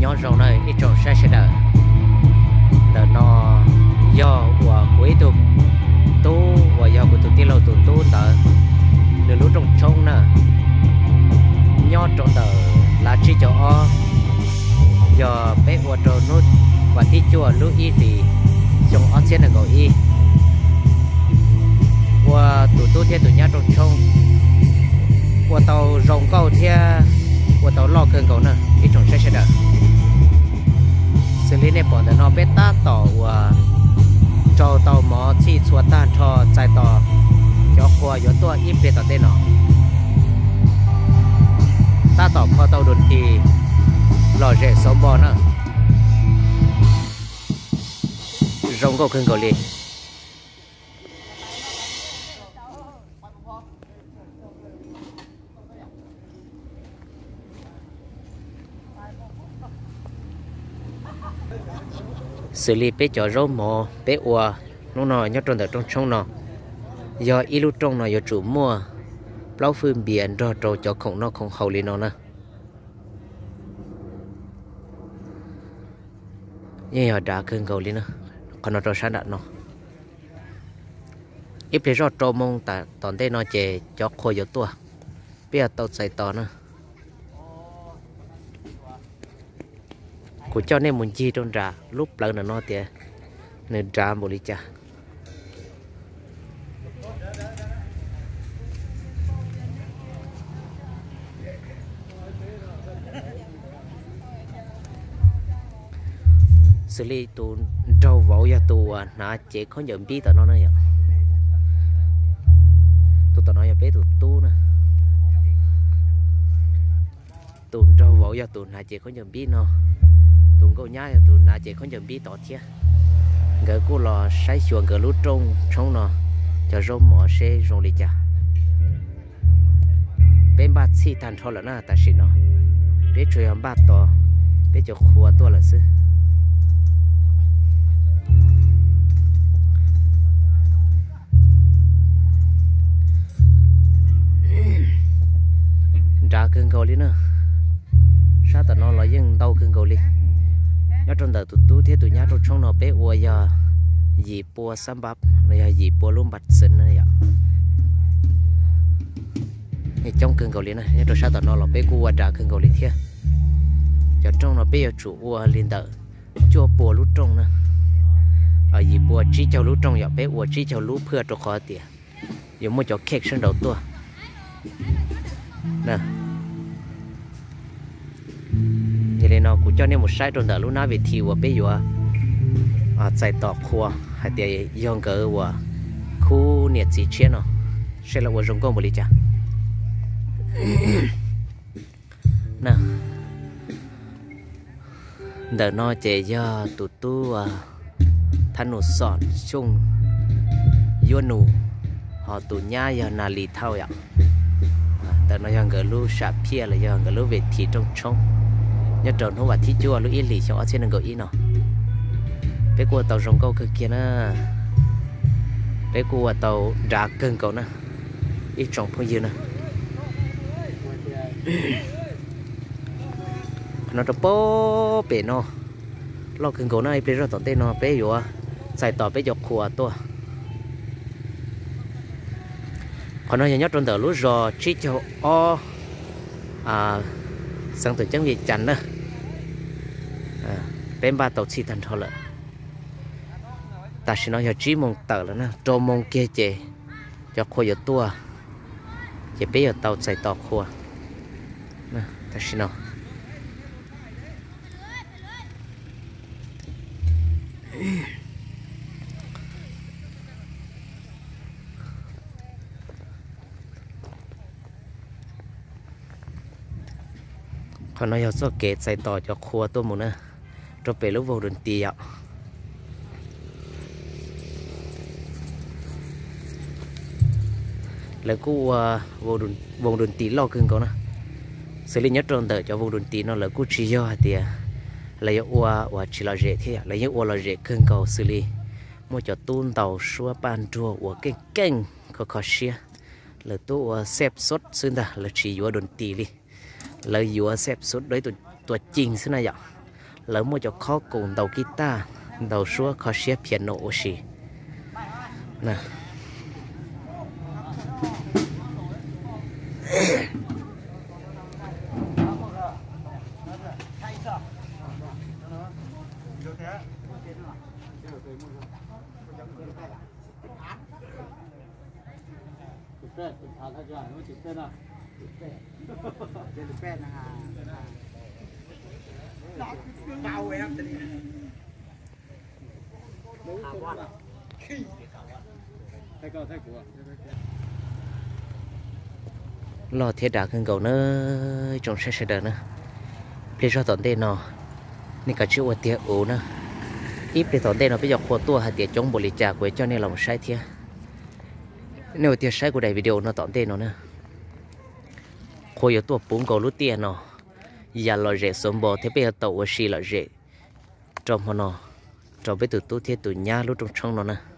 Nyob zoo na ib tsoom saib sawv daws. Ntawm no yog uas kuv ib tug tub uas yog kuv tus tij laug tus tub ntawd, nws lub rooj tshoob na, nyob rau ntawm lav tsib caug ob, yog peb ua rau hnub vas thib cuaj lub ib hlis xyoo ob txhiab nees nkaum ib. Ua tus tub thiab tus nyab rooj tshoob ua tau zoo nkauj thiab ua tau loj kawg nkaus na ib tsoom saib sawv daws. Xws li nej pom ntawm no peb tab tom uas rau tau mov txhij txhua tag nrho txais tos cov qhua yuav tuaj ib pliag tom ntej no. Tab tom kho tau dua tis lom zem xauv npo na. Zoo nkauj kawg nkaus li. Xws li peb cov zaub mov peb ua hnub no nyob rau ntawm rooj tshoob no, yog ib lub rooj no yuav tsum muaj plaub fwj npias nrog rau cov khoom noj khoom haus li no na. Yeej yog dav kawg nkaus li na. Qhov no rau sab nram no, ib pliag zoj rau moos tom ntej no ces cov qhua yuav tuaj, peb yuav tau txais tos na. Kuv coj nej mus ncig rau nram lub plawv ntawm no tias nws dav npaum li cas. Xws li tus nraug vauv yog tus uas hnav cev khaub ncaws npib tom no na yom. Tus tom no yog peb tus tub na. Tus nraug vauv yog tus hnav cev khaub ncaws npib no, tus nkauj nyab yog tus hnav cev khaub ncaws npib tod thiab. Nkawd kuj los saib xyuas nkawd lub rooj tshoob no cov zaub mov seb zoo li cas. Peb npaj txhij tag nrho lawm na, tam sim no peb tsuas yog npaj tos peb cov qhua tuaj lawm xwb. Nrad kawg nkaus li na. Sab tom no los yeej ntau kawg nkaus li. Nyob rau ntawm tus tub thiab tus nyab rooj tshoob no peb ua yog yim pua xab npab los yog yim pua lub npab xees na yom. Yeej coob kawg nkaus li na, nyob rau sab tom no los peb kuj ua nrad kawg nkaus li thiab. Cov rooj no peb yuav tsum ua li ntawm cuaj pua lub rooj na, yim pua tsib caug lub rooj yom, peb ua tsib caug lub phwj rau qhov tias yuav muaj cov khej sawv nraud tuaj. Yog li no kuv coj nej mus saib rau ntawm lub nab ves this uas peb yuav txais tos qhua hais tias yog nkawd uas khub niam txiv tshiab no, seb lawv ua zoo nkauj npaum li cas. Ntawm no ces yog tus tub Thab Nus Xom Xyooj Yuab Nus, ho tus nyab yog Nas Lis Thauj yom. Ntawm no yog nkawd lub sam phiaj los yog nkawd lub ves this rooj tshoob nyob rau hnub vas thib cuaj lub ib hlis xyoo ob txhiab nees nkaum ib no. Peb kuj ua tau zoo nkauj kawg kiag na, peb kuj ua tau nrad kawg nkaus na ib tsoom phooj ywg na. Qhov no rau pem no loj kawg nkaus na, ib pliag zoj tom ntej no peb yuav txais tos peb cov qhua tuaj. Qhov no yog nyob rau ntawm lub zos tsib caug ob, xeev Tuam Ceeb Vias Cas na. Peb npaj tau txhij tag nrho lawm. Tam sim no yog tsib moos tawm lawm na, rau moos kiag ces cov qhua yuav tuaj, ces peb yuav tau txais tos qhua tam sim no. Qhov no yog txoj kev txais tos cov qhua tuaj mus na, rau pem lub vog dun tis yom. Lawv kuj ua vog dun tis loj kawg nkaus na. Xws li nyob rau ntawm cov vog dun tis no lawv kuj tsis yog hais tias lawv yuav ua uas tsis lom zem thiab yom, lawv yeej ua lom zem kawg nkaus xws li muaj cov tub ntaus suab paj nruag uas keej keej kho kho siab, lawv tuaj ua xej xub xwb ntag, lawv tsis yuav dun tis li. Lawv yuav xej xub dua ib tua cig xwb na yom. Lawv muaj cov khob koos ntaus kib taj, ntaus suab kho siab piano ua si. Loj thiab dav kawg nkaus na, tsoom saib sawv daws na. Pliag zog tom ntej no, nej kav tsij ua tiag ua na. Ib pliag tom ntej no peb yuav qhuas tuaj hais tias coob npaum li cas kuv yuav coj nej los saib thiab. Nej ua tiag saib kuv daim video no tom ntej no na. Qhuas yuav tuaj puv nkaus lub tiaj no, yam lom zem xuv npo thiab peb yuav tau ua si lom zem rau hmo no, rau peb tus tub thiab tus nyab lub rooj tshoob no na.